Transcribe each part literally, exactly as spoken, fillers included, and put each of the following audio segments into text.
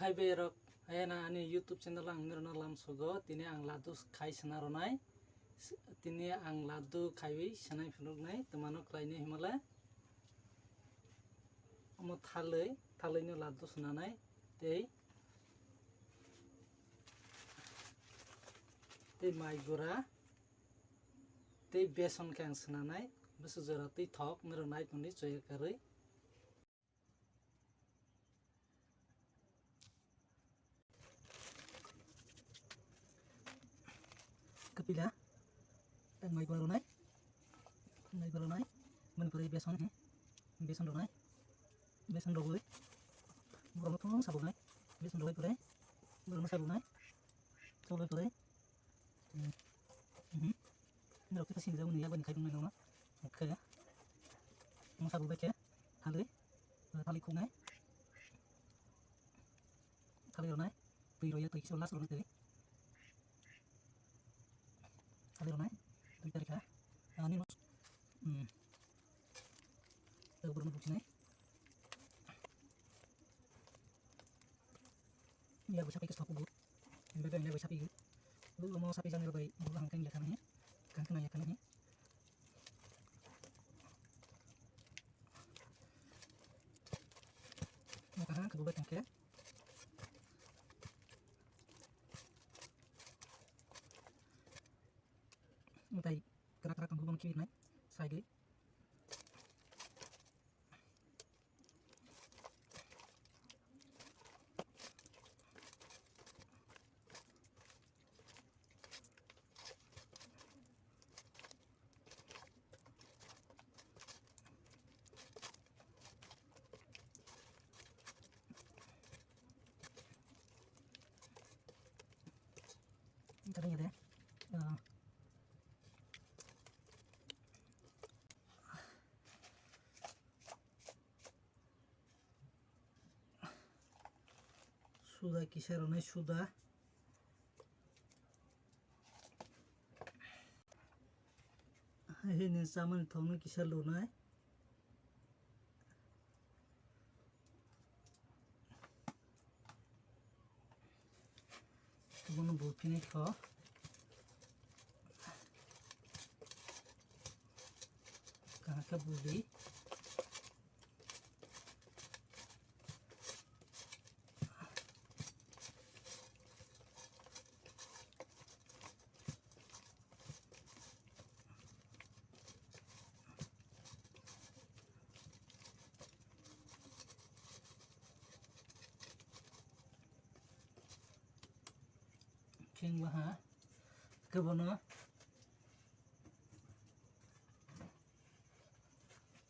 Hai berok, ayana ani YouTube channel ang nirwna lamsogo, tini ang laddu khai sna rwnai, tini ang laddu khaiwi swnai phunuknai, twmano khlainai himale. Omo thalwi, thalwino laddu swnanai, tei, tei mai gura, tei beson khe ang swnanai, bwswk jora twi thok, nirok nai tongdi choya karwi. Kapila, tei mai gura rwnai, mai gura rwnai, mani pore beson, beson rwnai, beson rwgwi, borokno thung sabuknai, beson rwgwi pore, borokno sabuknai, sabuknai pore. Hmm. Mhm. Norok khe sinijak mani yak bai khai tongmani nono. Khe. Masa bo bai khe. Thalwi. Thalwi khuknai. Thalwi rwnai. Twi rwya twi kisa last rwnai twi. Thalwi rwnai. Twi tarikha. Ani. Hmm. Tei borokno buksinai. Yak bai sapi khe sokhubu. Bebeng yak bai sapi. Lu omo sapi jani rok bai bula hangkhe yakha nahi. Kangkhe na yakha nahi. Mo kaham khe bubai tongkhe. Mwtai kwrak kwrak tongkhe bono khibinai. Saigwi. Tadi ya deh. Suda kisa rwnai suda. Hai hini chamani thokno kisa lunai. Bono buphinai kho. Kaham khe budi. Kheng waha kebono,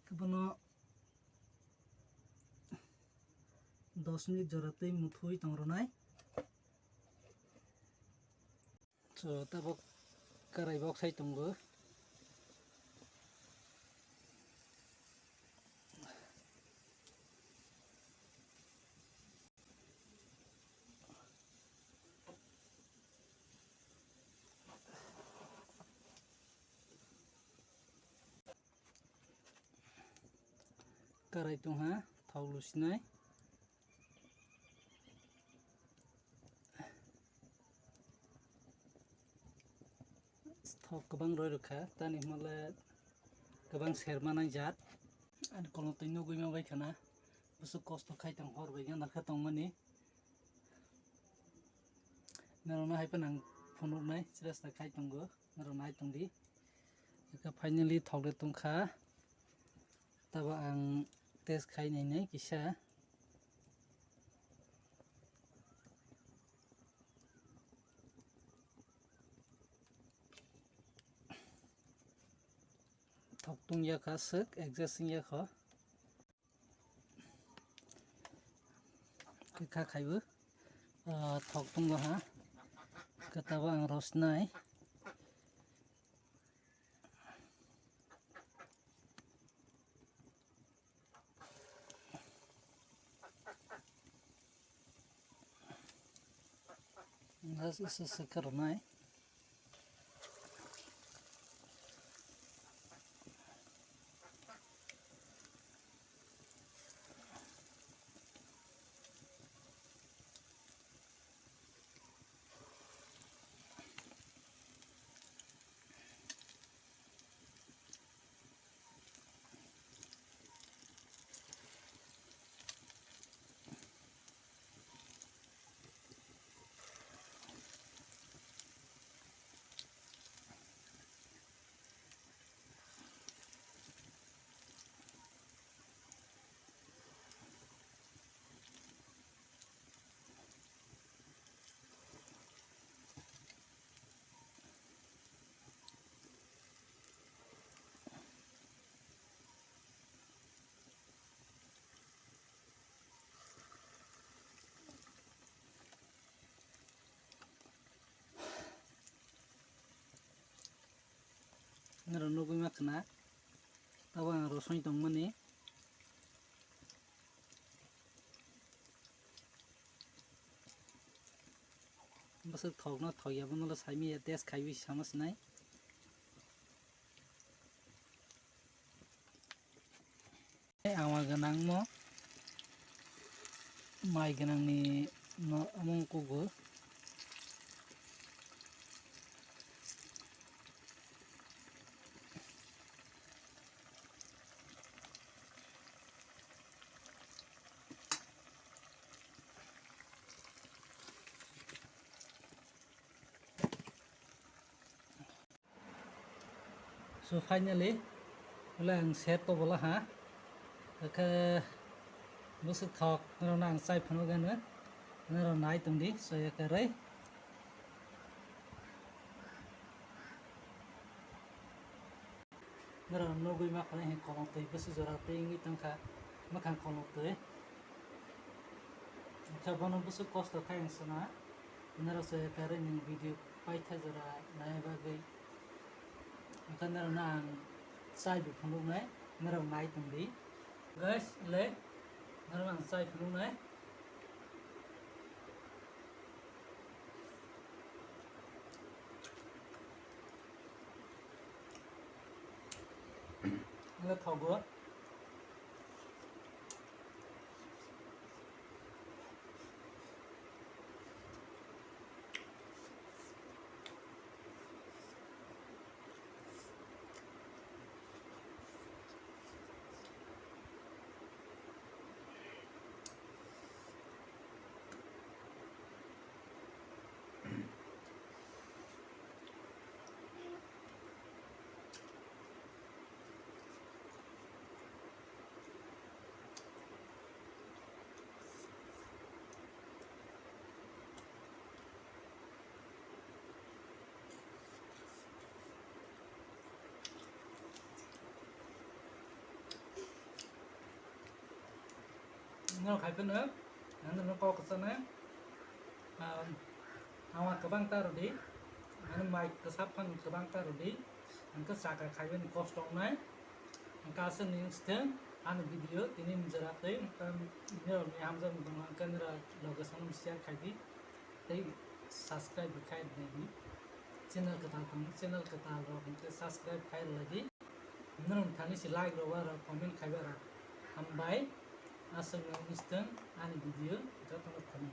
kebono dos minute jora twi muthui tong rwnai. So, tabuk karai bok sai tongo. Karai tongha, thok lusinai. Thok kwbang roi rwkha, tani hwnle kwbang serma nai jat. Ani kolong twi nugwi ma bai khana, bwswk kosto khai tong hor bai gana khe tongmani. Norokno hai phano ang phunuknai, chwrasta khai tongo, norok nai tongdi. Eka finally thok de tongkha. Tabo ang test khai nainai kisa. Thok tong yakha swk adjust wng yakho. Kha khaibo, ah, thok tongo ha. Khe tabo ang rosnai. Gas isa saka rwnai. Norok nugwi ma khna, tabuk ang rosoi tongmani. Bwswk thokno thokya bono le saimanya, test khaiwi sama sinai. Ama gwnangno, mai gwnangni no, omo kugo. So finally, wle ang set ko bola ha. Khe bwswk thok, norok no ang chai phano gano, norok nai tong di, so ya kwrwi. Norok nugwi ma khna, he kolom twi bwswk jora twi wngwi tongkha, mwkhang kolom twi. Khe bono bwswk kosto khai ang sana, norok se kwrwi ni video paitha jora nai bagwi. Wngkha norok no ang chai bo phunuknai, norok nai tong di. Guys, le, norok no ang chai phunuknai. Wngkha thogo. No khai phano, ano no kok sana, ah, awa kwbang ta rwdi, ano mai kwsa phang kwbang ta rwdi, hwnkhe chaka khaiwi kosto wngnai, hwnkhe aswk ni wngsi thung ani video tini ni jora twi, hwnkhe nini rok ni hamjak mung tong hwnkhe nini rok loge sano share khai di. Tei subscribe bo khai rwdi. Channel kwtal tong, channel kwtal rok hwnkhe subscribe khai rwdi. Norok thani se like rok, aro comment khai bara. Hambai, aswk no wngsi thung ani video joto no thani.